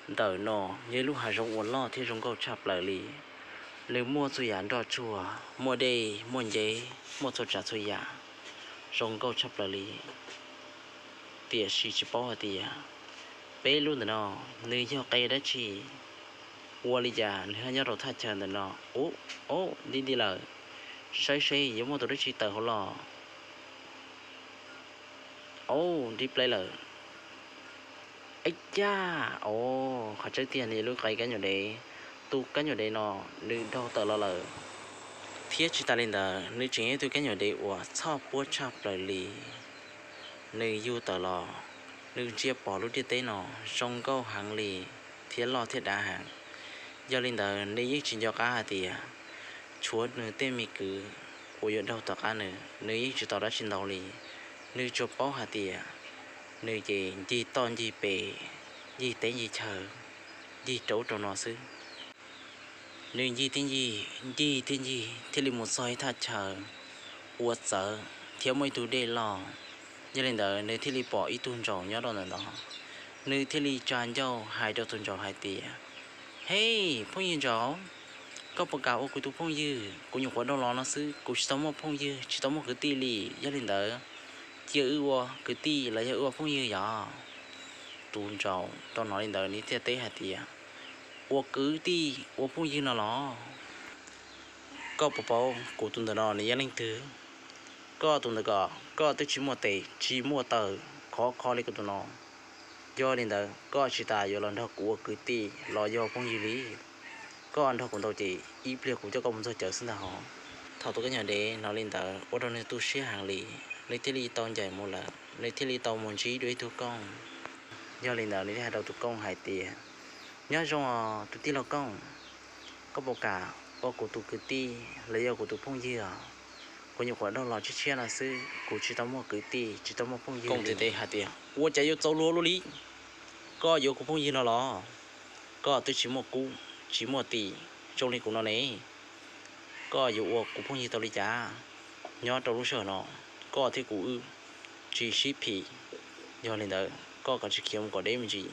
Ntawm no yog ib lub hav zoov uas loj thiab zoo nkauj tshaj plaws li. Nws muaj txhua yam nroj tsuag, muaj dej, muaj nceb, muaj txhua tsav txhua yam, zoo nkauj tshaj plaws li. Tiam sis tsis paub hais tias peb lub ntawm no nws yog qe dab tsi, ua li cas nws ho nyob rau thaj chaw ntawm no. Ub, ub, nti nti lawm, saib seb yuav muaj tus dab tsi tawm hauv los. Ub, nti pleb lawm. Ib cag, o, qhov tseeb tiag nws yog lub qe kab nyuam dev. Tus kab nyuam dev no nws daug tawm los lawm, thiab tsis tas li ntawd nws tseem yog tus kab nyuam dev uas txhoj puab tshaj plaws li. Nws yug tawm los, nws ntsia pom lub ntiaj teb no zoo nkauj heev li thiab loj thiab dav heev. Yog li ntawd nws yeej tsis nco qab hais tias tshuav nws tej me kwv uas yuav daug tom qab nws, nws yeej tsis tau dab tsi ntau li. Nws tsuas paub hais tias nws ces ncig toj ncig pes, ncig teb ncig chaw, ncig rau ub rau no xwb. Nws ncig thiab ncig, ncig thiab ncig thiaj li mus txog ib thaj chaw uas txawv thiab muaj ib tug dej loj. Yog li ntawd nws thiaj li pom ib tug ntsaum nyob rau ntawm no. Nws thiaj li tsa ncauj hais rau tus ntsaum hais tias, Hej, phooj ywg ntsaum, koj puas kam ua kuv tus phooj ywg? Kuv nyuam qhuav daug los no xwb, kuv tsis tau muaj phooj ywg, tsis tau muaj kwv tij li. Yog li ntawd cia wb ua kwv tij los yog wb ua phooj ywg yom? Tus ntsaum tau hnov li ntawd nws thiaj teb hais tias, Ua kwv tij ua phooj ywg no los? Koj puas paub kuv tus ntawm no nws yog leej twg? Koj tus ntawm ko, koj twb tsis muaj tes tsis muaj taw, khov kho li kuv tus no. Yog li ntawd koj tsis tas yuav los nrog kuv ua kwv tij los yog phooj ywg li. Koj nrog kuv ntau ces ib pliag kuv coj koj mus txog cawv xwb ntag hov. Thaum tus kab nyuam dev hnov li ntawd ua rau nws tu siab heev li, nws thiaj li tau ncaim mus lawm, nws thiaj li tau mus ntsib dua ib tug kooj. Yog li ntawd nws thiaj hais rau tus kooj hais tias, Nyob zoo os tus tij laug kooj, koj puas kam ua kuv tus kwv tij los yog kuv tus phooj ywg os? Kuv nyuam qhuav daug los tshiab tshiab no xwb, kuv tsis tau muaj kwv tij, tsis tau muaj phooj ywg. Kooj teb hais tias, Ua cas yuav txaus luag luaj li? Koj yuav kuv phooj ywg no los? Koj twb tsis muaj kub tsis muaj tis zoo li kuv no ne. Koj yuav ua kuv phooj ywg tau li cas? Nyob rau lub sij hawm no koj thiab kuv wb tsis sib phim. Yog li ntawd koj kav tsij khiav mus kom deb me ntsis.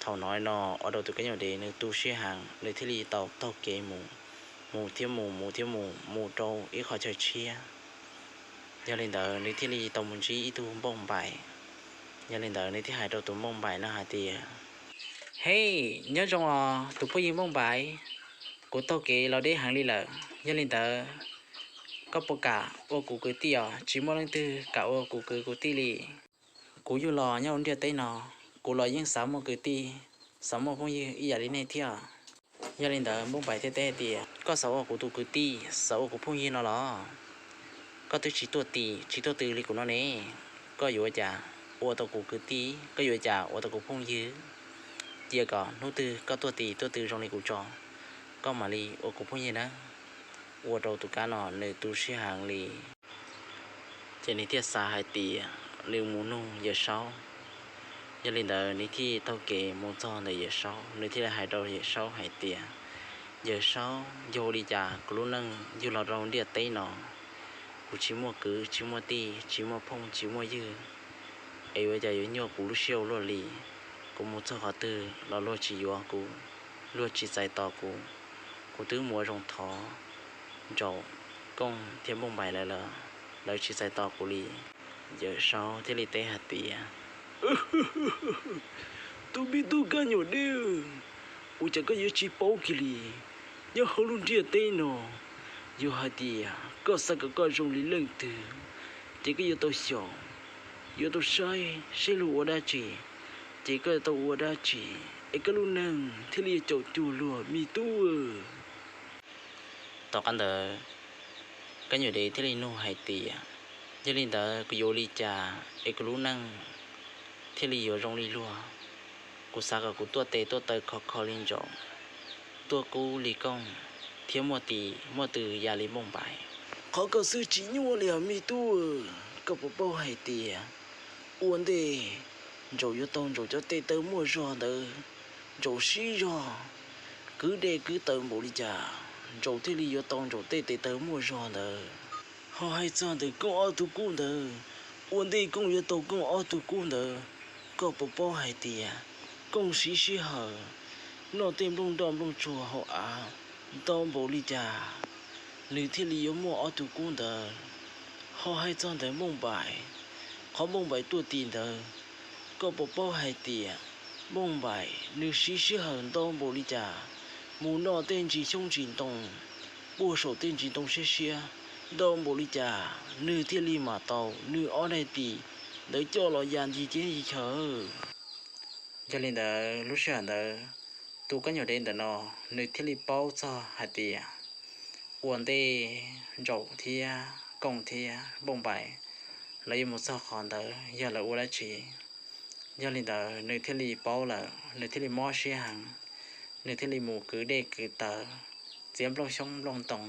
Thaum hnov li no ua rau tus kab nyuam dev nws tu siab heev, nws thiaj li tau taug kev mus, mus thiab mus, mus thiab mus, mus rau ib qhov chaw tshiab. Yog li ntawd nws thiaj li tau mus ntsib ib tug npauj npaim. Yog li ntawd nws thiaj hais rau tus npauj npaim no hais tias, Hej, nyob zoo os tus phooj ywg npauj npaim, kuv taug kev los deb heev li lawm. Yog li ntawd koj puas kam ua kuv kwv tij os? Tsis muaj leej twg kam ua kuv kwv kuv tij li. Kuv yug los nyob hauv ntiaj teb no, kuv los yeej xav muaj kwv tij, xav muaj phooj ywg ib yam li nej thiab. Yog li ntawd npauj npaim thiaj teb hais tias, Koj xav ua kuv tus kwv tij, xav ua kuv phooj ywg no los? Koj twb tsis tuaj tis tsis tuaj tw li kuv no ne. Koj yuav ua cas ua tau kuv kwv tij? Koj yuav ua cas ua tau kuv phooj ywg? Cia kom hnub twg koj tuaj tis tuaj tw zoo li kuv tso, koj mam li ua kuv phooj ywg nawb. Ua rau tus kab no nws tu siab heev li. Ces nws thiaj xav hais tias nws mus nug Yawm Saub. Yog li ntawd nws thiaj taug kev mus txog ntawm Yawm Saub, nws thiaj li hais rau Yawm Saub hais tias, Yawm Saub, yog ua li cas kuv lub neej yug los rau ntiaj teb no, kuv tsis muaj kwv tsis muaj tij, tsis muaj phooj tsis muaj ywg, es ua cas yuav nyuaj kuv lub siab ua luaj li? Kuv mus txog qhov twg los luag tsis yuav kuv, luag tsis txais tos kuv. Kuv twb mus ua zoo thov Ntsaum, Kooj thiab Npauj Npaim lawv los lawv tsis txais tos kuv li. Yawm Saub thiaj li teb hais tias, Tus me tub kab nyuam dev, ua cas koj yuav tsis paub kiag li? Nyob hauv lub ntiaj teb no, yog hais tias koj xav kom koj zoo li leej twg, ces koj yuav tau xyaum, yuav tau saib seb luag ua dab tsi, ces koj yuav tau ua dab tsi, es koj lub neej thiaj li yuav caum cuag luag me tub. Tom qab ntawd, kab nyuam dev thiaj li nug hais tias, Yog li ntawd kuv yuav ua li cas es kuv lub neej thiaj li yuav zoo li luag? Kuv xav kom kuv tuaj tes tuaj taw khov kho li Ntsaum, tuaj kub li Kooj, thiab muaj tis muaj tw ya li Npauj Npaim. Qhov koj xwb tsis nyuaj li os me tub. Koj puas paub hais tias ua ntej Ntsaum yuav tau Ntsaum cov tes taw muaj zog ntawd, Ntsaum siv zog kwv dej kwv taws npaum li cas, Ntsaum thiaj li yuav tau Ntsaum tej tes taw muaj zog ntawd. Ho hais txog ntawm Kooj ob tug kub ntawd, ua ntej Kooj yuav tau Kooj ob tug kub ntawd, koj puas paub hais tias Kooj siv sij hawm noj tej nplooj nroj nplooj tsuag hauv av ntau npaum li cas, nws thiaj li yuav muaj ob tug kub ntawd. Ho hais txog ntawm Npauj Npaim, qhov Npauj Npaim tuaj tis ntawd, koj puas paub hais tias Npauj Npaim nws siv sij hawm ntau npaum li cas mus noj tej ntsis xyoob ntsis ntoo, puag saum tej ntsis ntoo siab siab ntau npaum li cas nws thiaj li mam tau nws ob daim tis ntawd coj los ya ncig teb ncig chaw? Yog li ntawd lub sij hawm ntawd, tus kab nyuam dev ntawm no nws thiaj li paub txog hais tias ua ntej Ntsaum thiab Kooj thiab Npauj Npaim lawv yuav mus txog qhov ntawd yog lawv ua dab tsi. Yog li ntawd nws thiaj li paub lawm, nws thiaj li mob siab heev, nws thiaj li mus kwv dej kwv taws, txiav nplooj xyoob nplooj ntoo,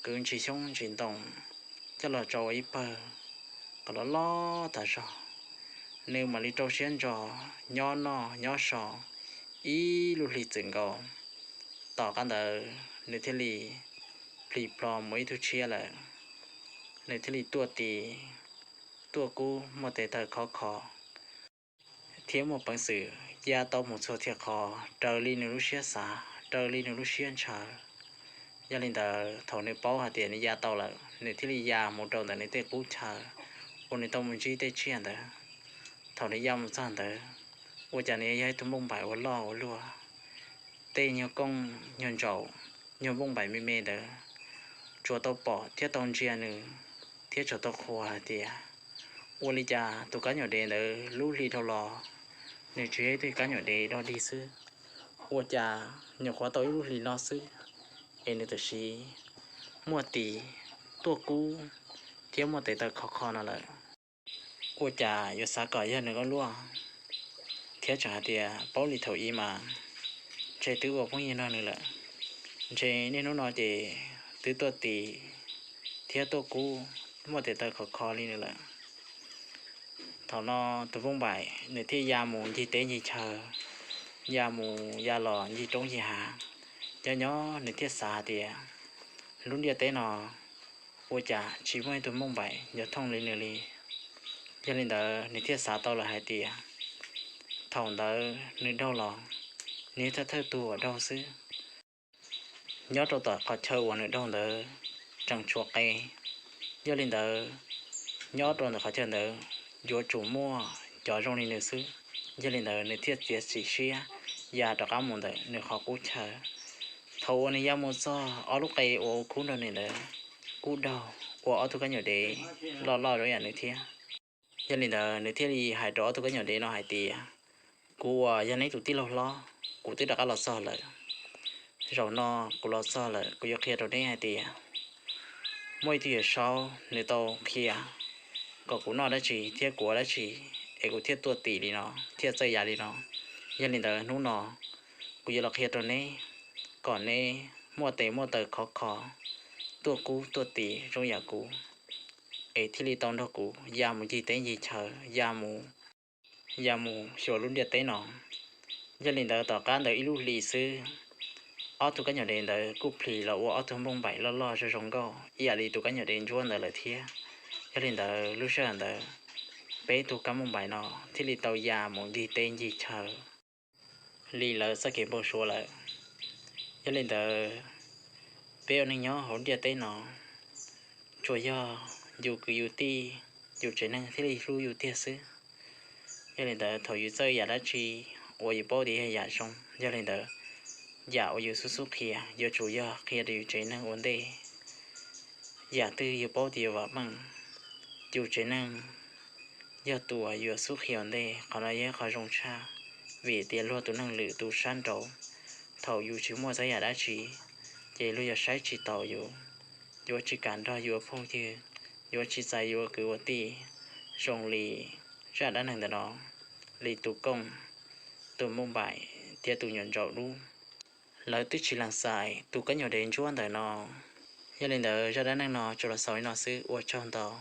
kwv ntsis xyoob ntsis ntoo coj los tsau ua ib pawg kom loj loj tas zog. Nws mam li rau siab ntso nyob noj nyob so ib lub hlis txwm nkaus. Tom qab ntawd nws thiaj li plis plos mus ib tug tshiab lawm. Nws thiaj li tuaj tis, tuaj kub, muaj tes taw khov kho, thiab muaj peev xwm ya tau mus txhua txhia qhov raws li nws lub siab xav, raws li nws lub siab ntshaw. Yog li ntawd thaum nws paub hais tias nws ya tau lawm, nws thiaj li ya mus rau ntawm nws tej qub chaw uas nws tau mus ntsib tej tsiaj ntawd. Thaum nws ya mus txog ntawd, ua cas nws yog ib tug Npauj Npaim uas loj ua luaj. Tej nyuag Kooj nyuag Ntsaum, nyuag Npauj Npaim me me ntawd tsuas tau pom thiab tau ntsia nws, thiab tsuas tau qhuas hais tias, ua li cas tus kab nyuam dev ntawd lub hli dhau los nws tsis yog ib tug kab nyuam dev dog dig xwb, ua cas nyuam qhuav tau ib lub hlis no xwb es nws tam sim muaj tis, tuaj kub, thiab muaj tes taw khov kho no lawm. Ua cas yuav xav kom yog nws ua luaj, thiab tseem hais tias paub li thaum ub mas ntshe twb ua phooj ywg nrog nws lawm, ntshe niaj hnub no ces twb tuaj tis thiab tuaj kub, muaj tes taw khov kho li nws lawm. Thaum no tus Npauj Npaim nws thiaj ya mus ncig teb ncig chaw, ya mus ya los ncig roob ncig hav. Nyob nyob nws thiaj xav tias lub ntiaj teb no ua cas tsis muaj ib tug Npauj Npaim nyob thooj li nws li. Yog li ntawd nws thiaj xav tau lawm hais tias thaum ntawd nws daug los nws yog thawj thawj tug uas daug xwb. Nyob rau tom qhov chaw uas nws daug ntawd tseem tshuav qe. Yog li ntawd, nyob rau ntawm qhov chaw ntawd yuav tsum muaj cov zoo li nws xwb. Yog li ntawd nws thiaj txiav txim siab ya rov qab mus ntawm nws qhov qub chaw. Thaum uas nws ya mus txog, ob lub qe uas ua khub nrog nws ntawd kuj daug ua ob tug kab nyuam dev loj loj zoo yam nws thiab. Yog li ntawd nws thiaj li hais rau ob tug kab nyuam dev no hais tias, kuv uas yog neb tus tij laug hlob, kuv twb rov qab los txog lawm. Zaum no kuv los txog lawm, kuv yuav qhia rau neb hais tias muaj ib tug yawm saub nws tau qhia kom kuv noj dab tsi thiab kuv ua dab tsi es kuv thiaj tuaj tim li no, thiaj txawj ya li no. Yog li ntawd hnub no kuv yuav los qhia rau neb kom neb muaj tes muaj taw khov kho, tuaj kub tuaj tis zoo yam kuv, es thiaj li tau nrog kuv ya mus ncig teb ncig chaw, ya mus, ya mus xyuas lub ntiaj teb no. Yog li ntawd tom qab ntawd ib lub hlis xwb, ob tug kab nyuam dev ntawd kuj plis los ua ob tug Npauj Npaim loj loj zoo zoo nkauj ib yam li tus kab nyuam dev ntsuab ntawd lawm thiab. Yog li ntawd lub sij hawm ntawd peb tug kab Npauj Npaim no thiaj li tau ya mus ncig teb ncig chaw li lawv txoj kev npau suav lawm. Yog li ntawd, peb ua neej nyob hauv ntiaj teb no tsuas yog yus kwv yus tij, yus tsev neeg thiaj li hlub yus tiag xwb. Yog li ntawd thaum yus txawj yam dab tsi uas yus paub tias yog yam zoo, yog li ntawd yam uas yus xub xub qhia yuav tsum yog qhia rau yus tsev neeg ua ntej. Yam twg yus paub tias yus vam meej, yus tsev neeg yog tus uas yus xub qhia ua ntej, qhov no yog ib qho zoo tshaj. Vim tias luag tus neeg lwm tus sab nraud, thaum yus tsis muaj txawj yam dab tsi, ces luag yuav saib tsis taus yus, yuav tsis kam nrog yus ua phooj ywg, yuav tsis txais yus ua kwv ua tij. Zoo li zaj dab neeg ntawm no, li tus Kooj, tus Npauj Npaim thiab tus nyuam Ntsaum Dub, lawv twb tsis lees txais tus kab nyuam dev ntsuab ntawm no. Yog li ntawd zaj dab neeg no tsuas los xaus li no xwb, ua tsaug ntau.